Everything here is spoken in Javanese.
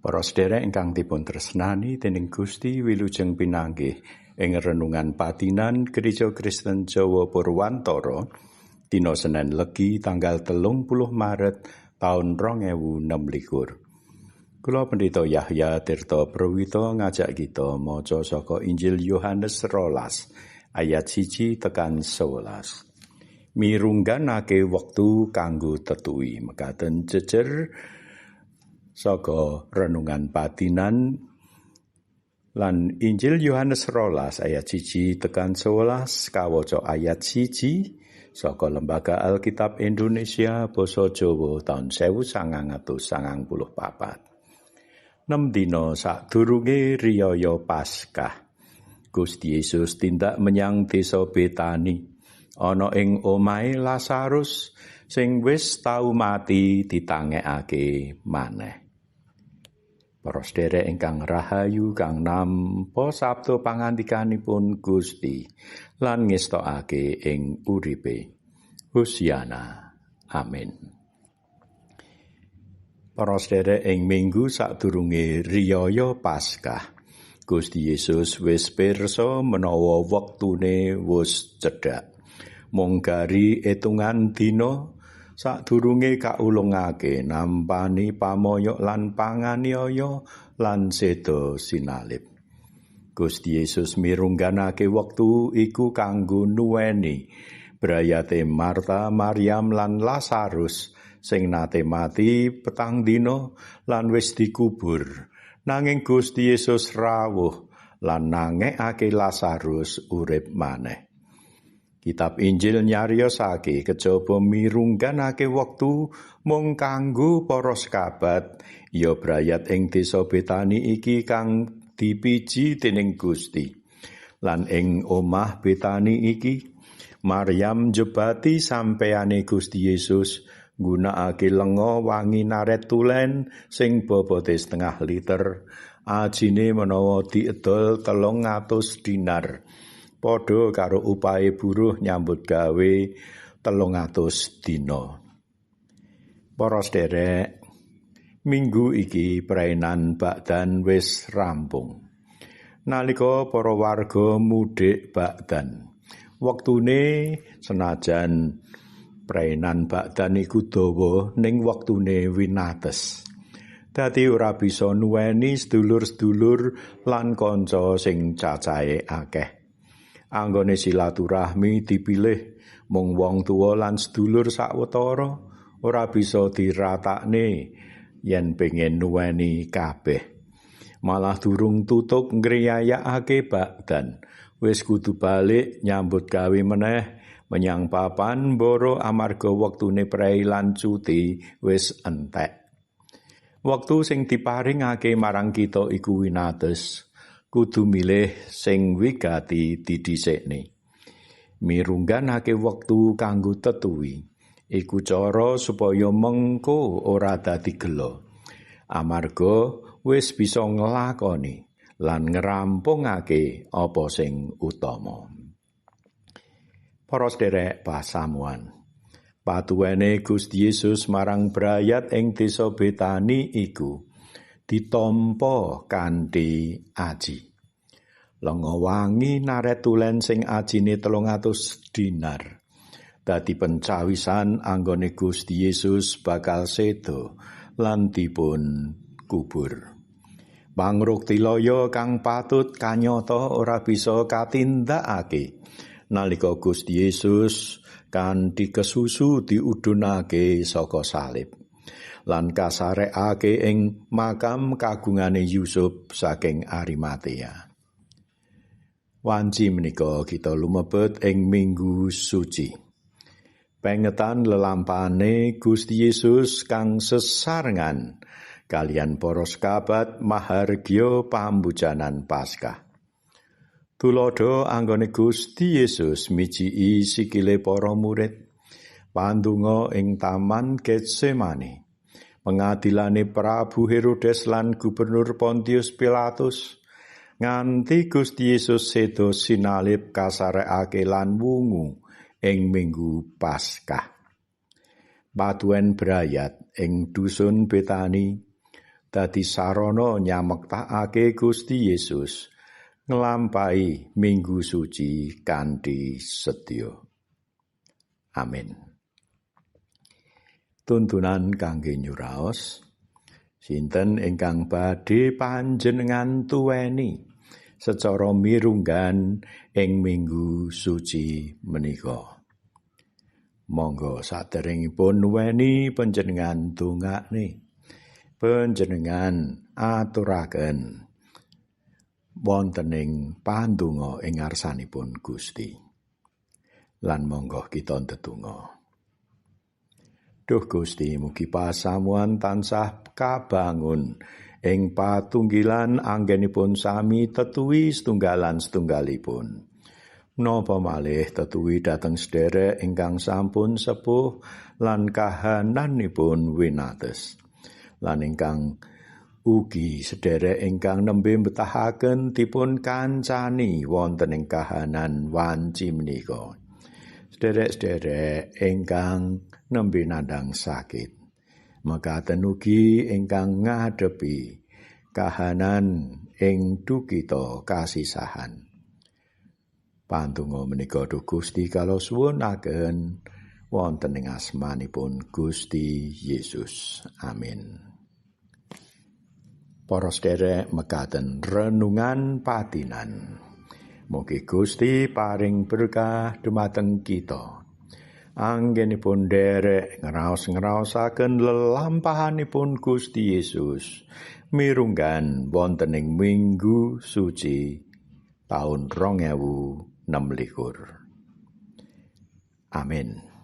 Para sedherek ingkang dipun tresnani dening Gusti, wilujeng pinanggih ing renungan patinan Gereja Kristen Jawa Purwantara dina Senin Legi tanggal 30 Maret taun 2026. Kula Pendeta Yahya Tirta Prawito ngajak kita maca saka Injil Yohanes 12 ayat 1 tekan 11. Mirungganake wektu kanggo tetuwi, mekaten jejer saka renungan patinan lan Injil Yohanes 12 ayat 1 tekan 11 kawaca ayat 1 saka Lembaga Alkitab Indonesia Basa Jawa taun 1994. 6 dina sadurunge riyaya Paskah, Gusti Yesus tindak menyang desa Betani, ana ing omahe Lazarus sing wis tau mati ditangekake maneh. Para sedherek ingkang rahayu kang nampa sabda pangandikanipun Gusti lan ngestokake ing uripe. Hosiana. Amin. Para sedherek, ing minggu sadurunge riyaya Paskah, Gusti Yesus wis pirsa menawa wektune wis cedhak. Mung gari etungan dina sadurunge kaulungake nampani pamoyok lan panganiaya lan seda sinalib. Gusti Yesus mirungganake wektu iku kanggo nuweni brayate Marta, Maryam lan Lazarus sing nate mati petang dina lan wis dikubur. Nanging Gusti Yesus rawuh lan nangekake Lazarus urip maneh. Kitab Injil nyariyosake kejaba mirungganake wektu mung kanggo para sekabat ya brayat ing desa Betani iki kang dipiji dening Gusti. Lan ing omah Betani iki Maryam njebati sampeyane Gusti Yesus nggunakake lenga wangi naret tulen sing bobote setengah liter, ajine menawa diedol 300 dinar. Padha karo upahe buruh nyambut gawe 300 dina. Para sedherek, minggu iki perainan bakdan wis rampung. Nalika para warga mudik bakdan, wektune senajan perainan bakdan iku dawa, ning wektune winates. Dadi ora bisa nuweni sedulur-sedulur lan kanca sing cacahe akeh. Anggone silaturahmi dipilih mung wong tuwa lan sedulur sawetara, ora bisa diratakne yen pengen nuweni kabeh. Malah durung tutuk ngriyayakake bakdan, wis kudu balik nyambut gawe meneh menyang papan mboro amarga wektune prei lan cuti wis entek. Wektu sing diparingake marang kita iku winates. Kudu milih sing wigati didhisikne. Mirungganake wektu kanggo tetuwi iku cara supaya mengko ora dadi gela. Amarga wis bisa nglakoni lan ngrampungake apa sing utama. Para sedherek pasamuan, patuwene Gusti Yesus marang brayat ing desa Betani iku ditampa kanthi aji. Lenga wangi naret tulen sing ajine 300 dinar. Dadi pencawisan anggone Gusti Yesus bakal seda lan dipun kubur. Pangrukti loyo kang patut kanyata ora bisa katindakake nalika Gusti Yesus kanthi kesusu diudhunake saka salib lan kasarekake ing makam kagungane Yusuf saking Arimatea. Wanci menika kita lumebet ing Minggu Suci. Pengetan lelampahane Gusti Yesus kang sesarengan kalian para sekabat mahargya pambujanan Paskah. Tuladha anggone Gusti Yesus mijiki sikile para murid, pandonga ing Taman Getsemane, pengadilane Prabu Herodes lan Gubernur Pontius Pilatus, nganti Gusti Yesus seda sinalib kasarekake lan wungu ing Minggu Paskah. Patuwen brayat ing dusun Betani dadi sarana nyamektakake Gusti Yesus nglampahi Minggu Suci kanthi setya. Amin. Tuntunan kangge nyuraos, sinten ingkang badhe panjenengan tuweni secara mirunggan ing Minggu Suci menika? Monggo saderengipun nuweni panjenengan dongakne, panjenengan aturaken wonten ing pandonga ing ngarsanipun Gusti. Lan monggo kita ndedonga. Duh Gusti, mugi pasamuan tansah kabangun ing patunggilan anggenipun sami tetuwi setunggalan setunggalipun. Napa malih tetuwi dhateng sedherek ingkang sampun sepuh lan kahananipun winates. Lan ingkang ugi sedherek ingkang nembe mbetahaken dipun kancani wonten ing kahanan wanci menika. Sederek-sederek ingkang nembe nandhang sakit, mekaten ugi ingkang ngadepi kahanan ing dukita kasisahan. Pandonga menika duh Gusti kala suwunaken wonten ing asmanipun Gusti Yesus. Amin. Para sederek, mekaten renungan patinan. Mugi Gusti paring berkah dumateng kita. Anggenipun nderek ngraos-ngraosaken lelampahanipun Gusti Yesus mirunggan wonten ing Minggu Suci taun 2026. Amin.